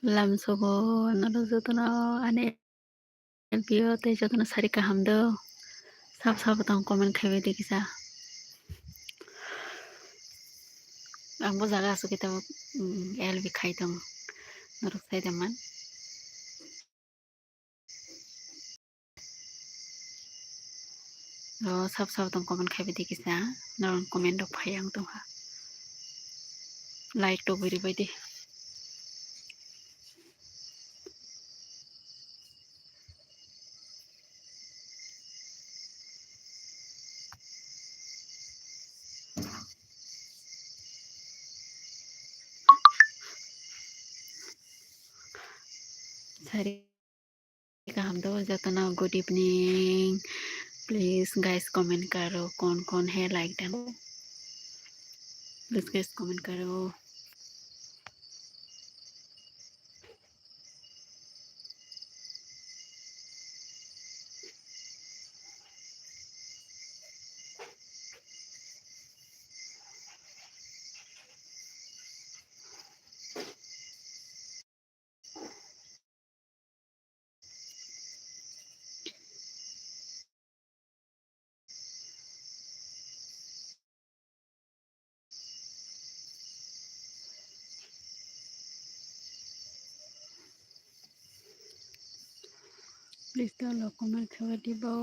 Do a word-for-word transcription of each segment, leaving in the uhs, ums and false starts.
Lamsogo norok jotono ani L P O tei jotono sari kaham do. Sab sabo tong comment khaibai di kisa. Ang bo jaga asuk khe tabuk, mm, L P khai tong. Norok sai da man. O sab sabo tong comment khaibai di kisa. Norok comment rok phai ang tongkha. Like rok bui rwbai di. Sari kaham do jotono, good evening. Please guys, comment karo, kon kon hai like dano. Please guys, comment karo. Please don't comment khaibai di bo.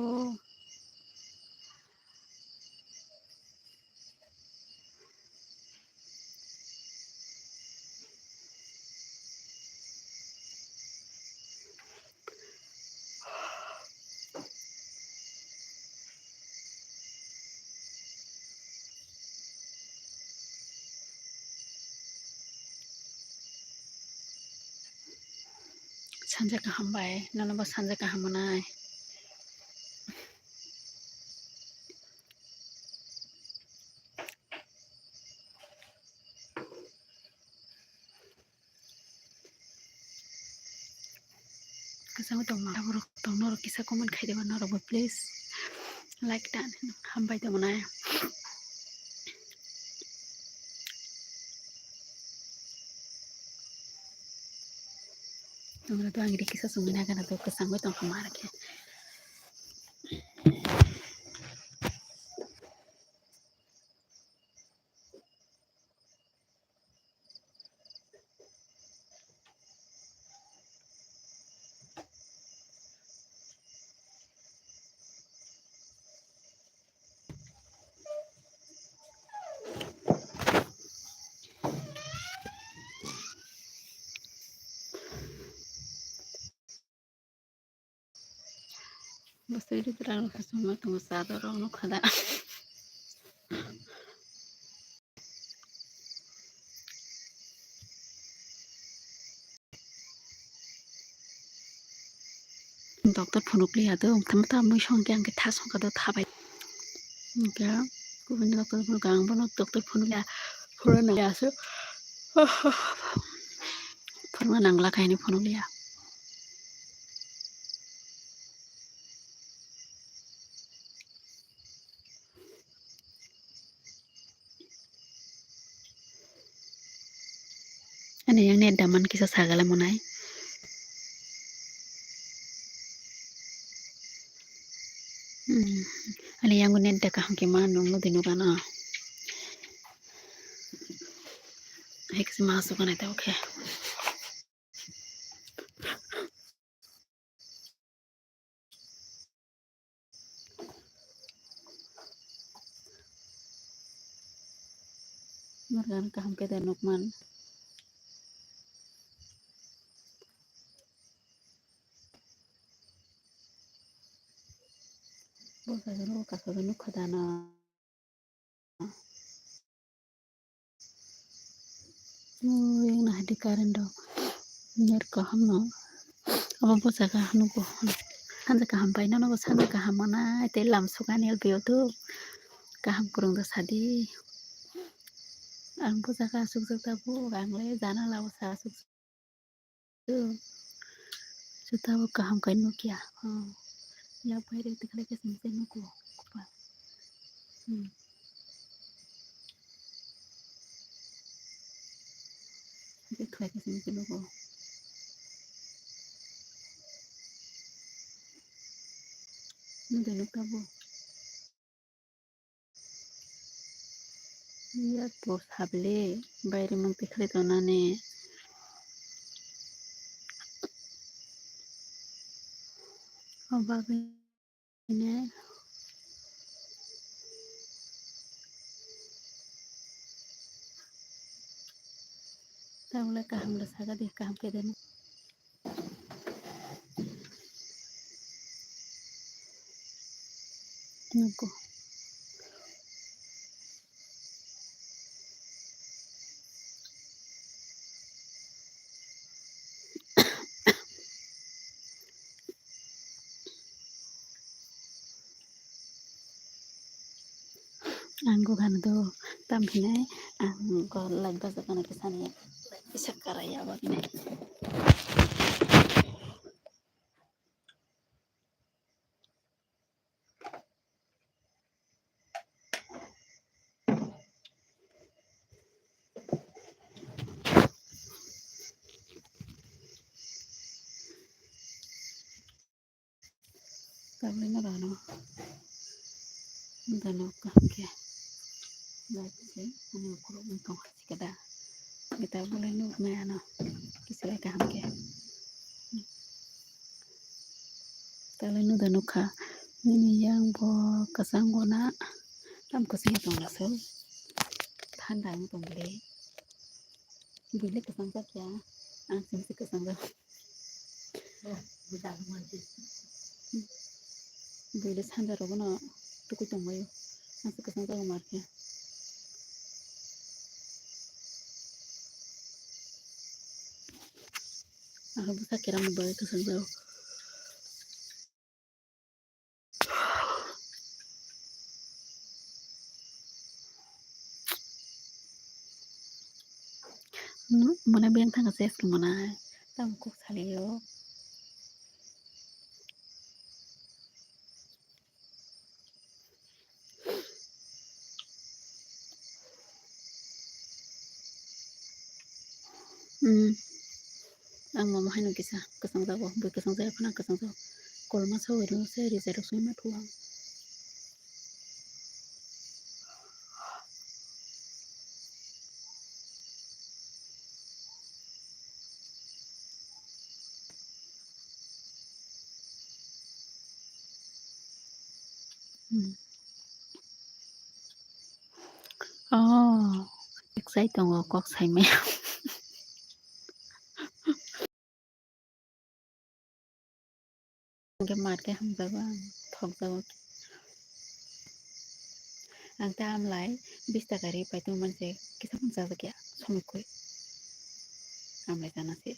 Sanja kaham bai, nono bo sanja kaham manai. Kwchangwi tongma borok tong norok kisa comment khai diba norokbo please like dan hambai tongmani. Tongra to ang ri kisa songwi nagana to kwchangwi tongkha ma rokhe. Bwswk rwgwrang rok khe chwngno tongo, cha dorok nukha da. Doctor phunuk liya do, tamo tamo mui song khe ang khe tha song kha do tha bai. Hwnkhe kubuni doctor phunuk ang bono doctor phunuk liya, phunuk nang liya aswk. Phunukna nangla khe hwnwi phunuk liya. Ani yang net daman kisa sagala monai. Hmm. Ani yang net da kaham ke ma nung nudi nugana. Hai kisa ma suka nai ta, okay. Norgan kaham khe de nukman. Bo sajano kasa nukha dana. Ui, wngna hai di current rok. Net kaham no. Abo bwsaka nugo. Sanja kaham pai nono bo sanja kaham manai tei lam sukani L P O do. Kaham kwrwng da sadi. Ang bwsaka aswk jak tabuk, ang le jana labo sa aswk. Juta bo kaham khe nukya. Oh. Yak bai rw tikhle khe simi se nugo. Kopa. Hmm. Hwnkhe khlai khe simi khe nugo. Nugwi nukha bo. Yak bo sabole baire mung tikhlai tongnani. O bagwi ne. Tabole kaham da saga di, kaham khe de no. Nugo. Ang gugano do tam hinai, ang go light bajak gana kisa ni, kisa karai ya bagwi nai. Tabole no rano. Dano kaham khe. Bai se ani ukhulok wng tong kha sikada. Gita bole nuk maya no. Kisa bai kaham khe. Tabole no dano kha. Nini yang bo kwchang gona. Tam kwchang tong laso. Thanda wng tong bole. Buile kwchang jak ya. Ang simi se kwchang jak. Buile sanja rogo no tukui tongbaio. Ang se kwchang jak mar khe. Ang bwsa kera mo bai kwchang jak. Mona beng thang se mona tam kok saliyo. Hmm. Ang mama haino kisa kwchang jago, bui kwchang jaya phano kwchang jago. Kolma sogwi rw se rija rw swi ma thuang. Hmm. Oh, excited tongo kok saimaya. Hwnkhe mar khe hamjago ang, thokjago. Ang ta amlai bis taka ri pai tongmani se kisa phano chajak ya, somoi koi. Amlai chana se.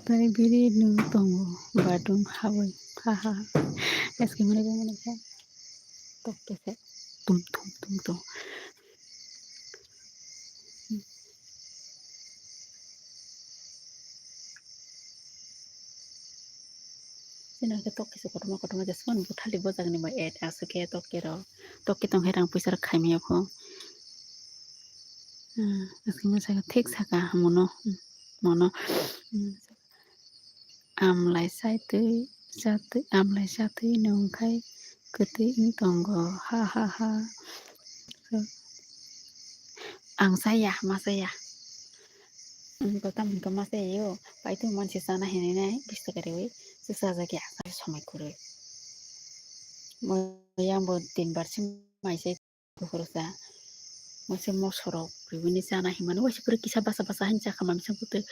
Tei biri nung tongo, badung hawi, ha, ha. Eske mane bo mane khe tok khe se tum, tum, tum, tum. Chini khe tok kisa kotorma kotorma jesmani buthali bojak ni bai et aswk khe tok khe rw. Tok khe tong khe rang puisa rok khai manya pho. Hmm, aswk masa thik saka mono, hmm, mono. Hmm. Amlai chaitwi, chatwi, amlai chatwi nung khai kwtwi wng tongo, ha, ha, ha. So, ang chaya, ma chaya. Ang bo tamo hinkhe ma chaya o, paithago mansi chana hinwi nai, bis taka riwi, se chajak ya, somoi kwrwi. Mo yang bo tin bar se mai chai. Khorosa, mase mosorok ribini chana hinmani, waisa kwrwi kisa basa basa hinwi chakha mami songkutwi.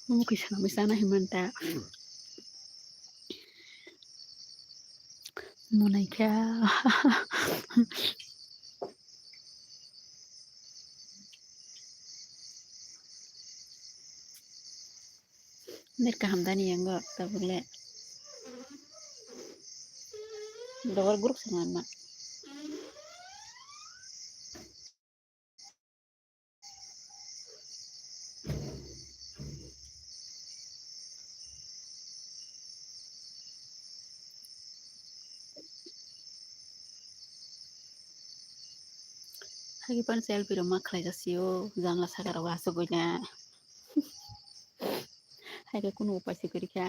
Omo kisa nami chana hinmanta. Monai kha. Net kaham dani yango tabuk le. Dogor group sama ma. Hagi pan selfie rok ma khlai jasio, janla saka rok asugwi na. Hai khe kunu upai se kwrwi kha.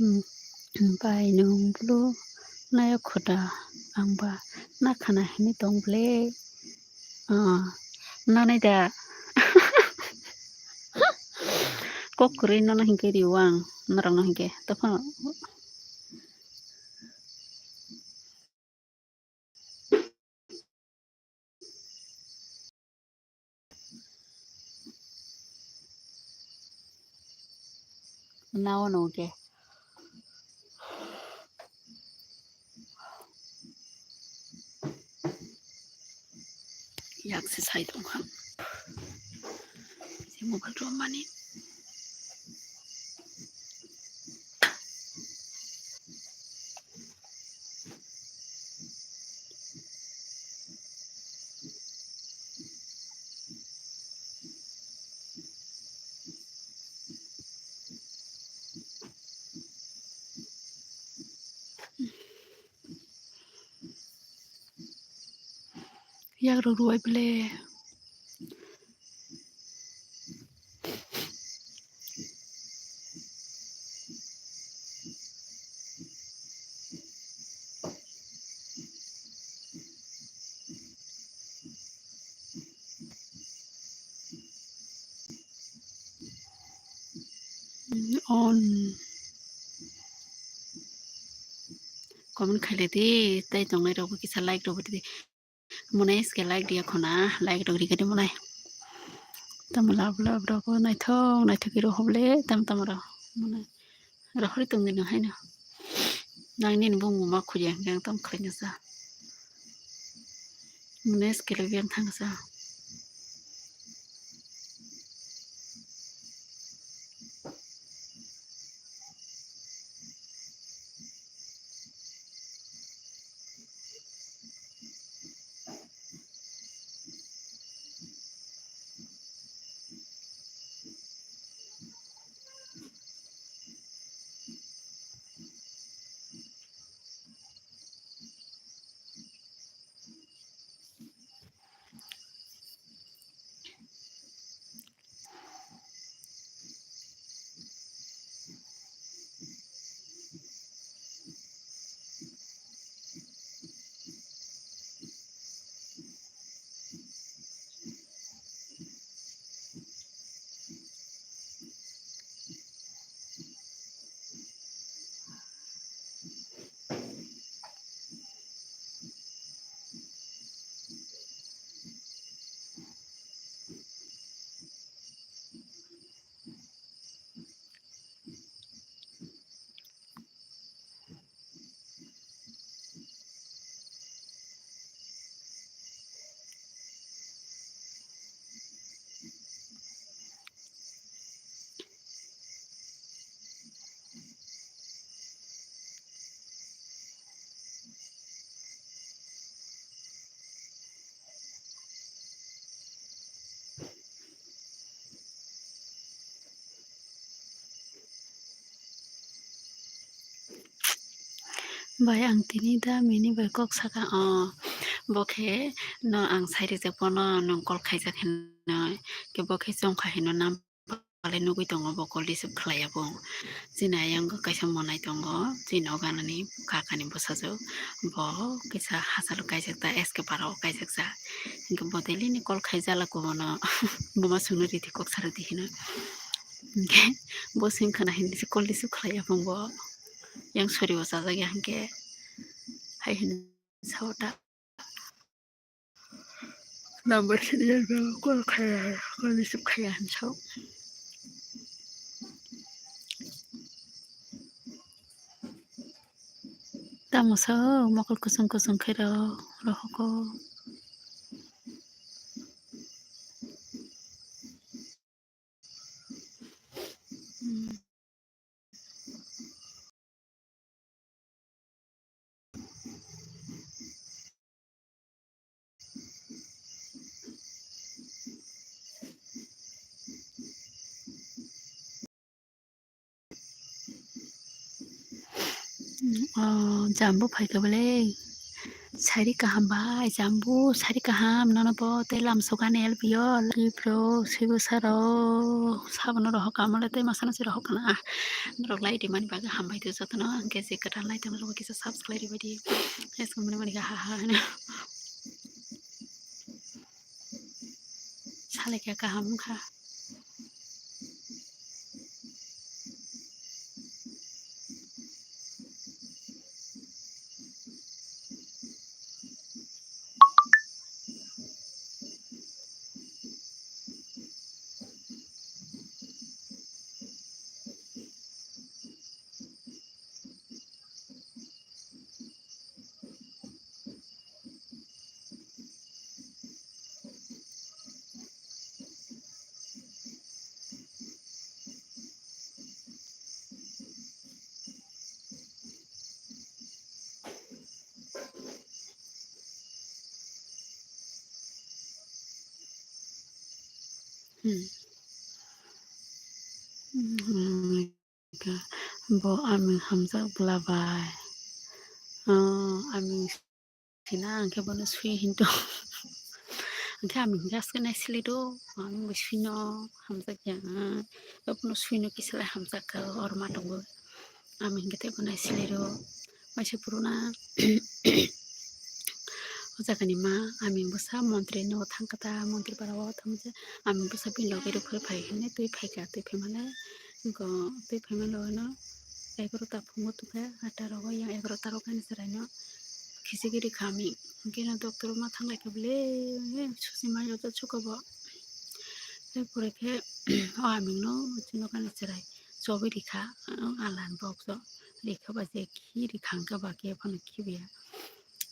Hmm, bai nung bulu nayo khuda, angba nakhana hini tong ble. Ah, nanai da. Kok kwrwi nono hinkhe riyo ang, norokno hinkhe. Tokha. Nao no ke. Yak se sai tong kha. Se mobile rom mani. Yak rok ruwai ble. On. Comment khailai di, tai tongnai rokbo kisa like rokbo di. Mone S K like diya khona, like rok rikadi mone. Tamo lab lab rok naithok naithok iro hoble tam tam rok. Mone rohori tongdi no haino. Nang nini bumung ma khulya hwnkhe ang tamo khlaina sa. Mone S K le biyang thang sa. Bai, ang tini da mini bai kok saka, o, bo khe no ang sai rijak bono nwng call khaijak hinwi, khe bo khe chongkha hinwi nam. Palai nugui tongo bo call receive khlaiya bo. Chini ayang kaisa monai tongo, chini noganani kakani bwsajwk. Bo kisa hachalo kaijak ta, S K para o kaijak sa. Hinkhe bo daily ni call khaijala kubono. Buma sungno ridi kok sa ridi hino. Hinkhe bo swing khna hinwi se call receive khlaiya bo. Yang sori o chajak ya hinkhe. Hai hino sao ta. Number serial ba call khaya, call receive khaya hinwi sao. Tamo sao mokol kusung kusung khe rw rohoko. Oh, jambu phaikha bwle. Sari kaham bai, jambu, sari kaham, nono bo tei lamsokani L B o, lagi bro, swibo saro, sabono rohok amole tei masana se rohok kana. Norok lai rimani bagwi hambai tei jotono, hwnkhe je kwtal lai tongmani kisa subscribe ribaidi. Yes, mani mani ha ha hino. Salai kha kaham wngkha. Hmm. Hmm. Bo aming hamjak bwla bai. Oh, aming sina hwnkhe bono swi hinto. Hwnkhe aming hwnkhe aswk nai sili do. Aming bo swino hamjak ya. Bono swino kisalai hamjak kha oro ma tongo. Aming hwnkhe tei bono sili do. Waisa puruna. O jagani ma aming bwsa montri no thang kha ta, montri para o thang je aming bwsa bini loge rw phai phai hinwi twi phai kha, twi phai male. Twi phaima lono egaroh ta phungo tongkha, ata rogo yang egaroh ta rok ani chwraino khichigiri kha aming. Hinkhe no doctor o ma thanglai kha bwle, susi ma joto chuko bo. Tei pore khe o aming no chini nokani chwrai chobi rikha, alan bokso rikha ba je khi rikha hwnkhe ba khe phano khibiya.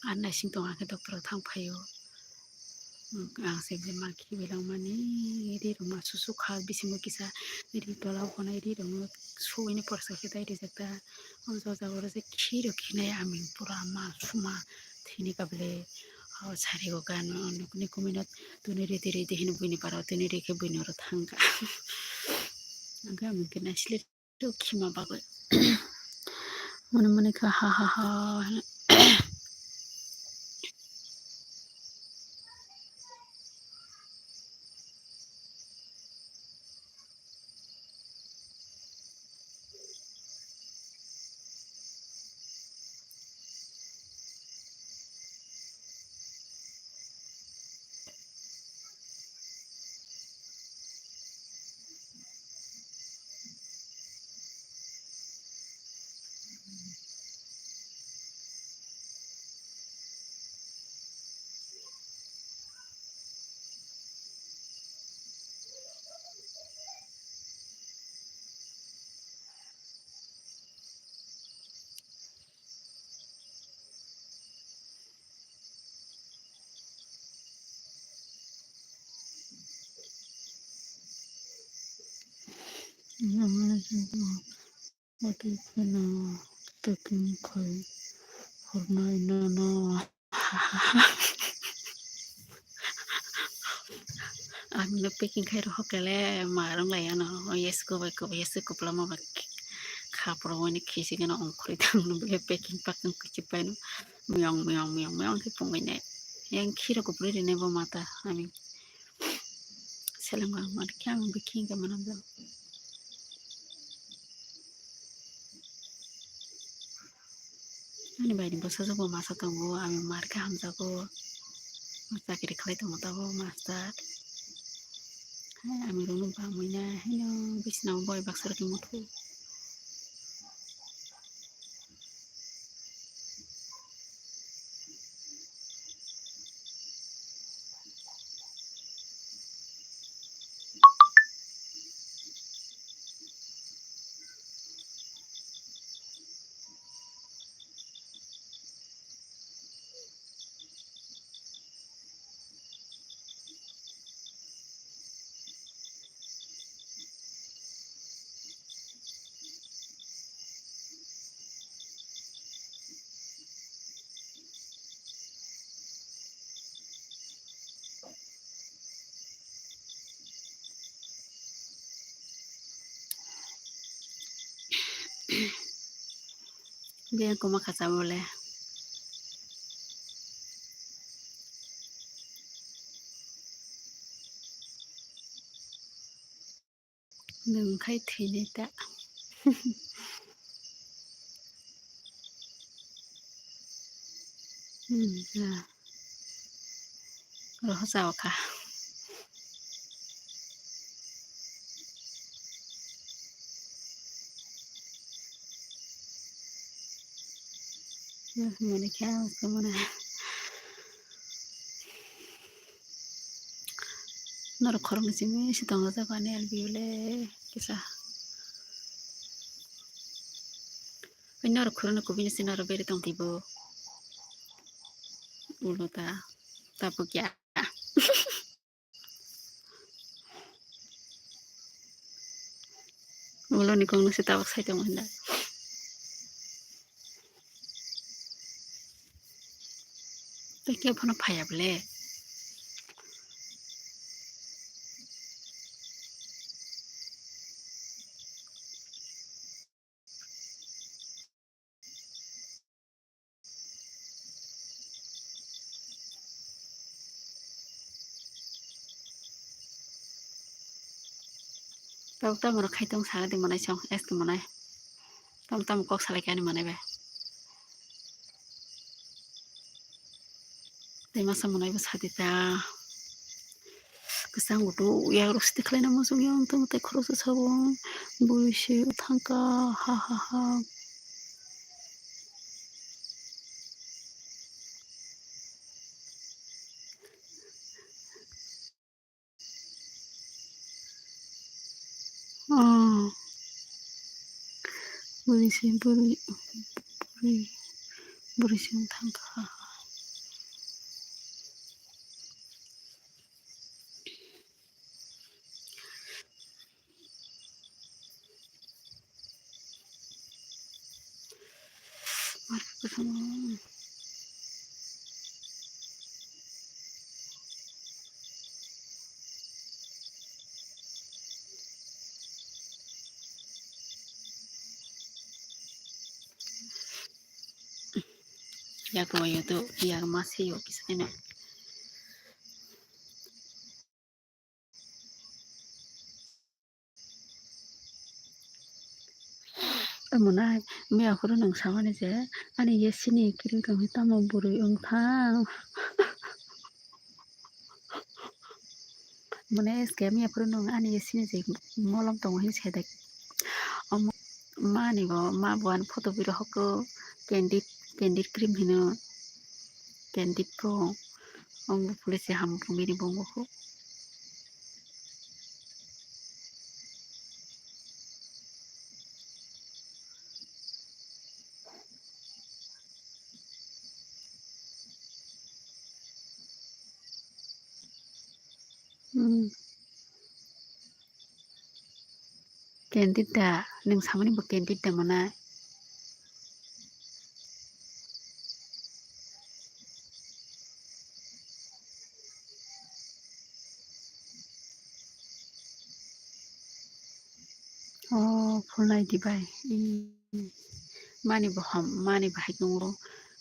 Ar naising tongo khe doctor o thang phaio. Ang se je ma khibi langmani, ri rok ma susu kha, bisingo kisa ri tola o khonai ri rok no suwini porsa khe tai rijak ta. O jaga oro je khi rok khinai aming pura ma suma thini kable. O sari o gano nukni kumino tuni ridi ridi hino buini para o tuni rikhe buini oro thangkha. Hwnkhe aming khe naisle. Khima bagwi. Mone mone kha ha ha ha. Watwi phano packing khai hwnwi nono. Ang no packing khai rohor khe le ma rwng lai ano, yes ko bai ko, yes ko pla ma bai khapro wani khisi gana ongkhorwi tang no bile packing packing kichi pai no miyong miyong miyong miyong khe pungwi nai yang khiro kupri rinai bo mata ani seleng ma ma khe ang bikhi ga manam jang. Ani bai ni bwsajwk bo masa tongo, ami mar khe hamjago, chakri khlai tongo tabuk master. Hai ami rokno bamwi nai haino bisina o boi baksa rok muthung. Biyang koma khacha bole. Nwng khai thwinai ta. Hmm, ya. Roho chao kha. Mane khe ang se mane. Norok khoroknwi simi se tongo jaga ani L B O le kisa. Norok khoroknwi kubui se norok bere tong twibo. Ulo ta tabuk ya. Ulo ni kok nung se tabuk sai tongo hinda. Tei kebo phano phaiya bole. Tamo tamo rok khai tong saka di manai chong, S K manai. Tamo tamo kok salai kani manai bai. Tei masa manai bo sadi ta. Kwchang utu yak rok sidi khlaina muchung ya wng tong tei khoroksa sabo bui se thangka ha ha ha. Oh. Buri se buri buri buri se wng thangka. Yak rw yo to yak ma se yo kisa khe na. Omo nai miya phuru nwng samani je ani ye sini kiring tongwi tamo bwrwi wng thang. Mone S K miya phuru nwng ani ye sini je molom tongo hin sedek. Omo mani bo ma bo ani photo biro hoko candid candid cream hino candid pro. Omo police ham pungini bongo ko. Hmm. Candid da, nwng samani bo candid da mana. Oh, phulnai dibai. Mani bo ham, mani bahai nungo.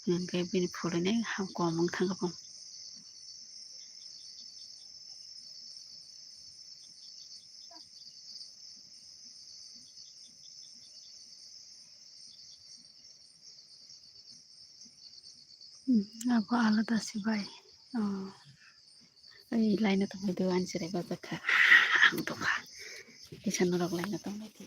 Hwnkhe bini phulnai ham kom wng thangkha bo. Abo alada se bai. Oh. Ei laina tongmai do ani chwrai bajak kha. Ang tongkha. Kisa norok laina tongmai di.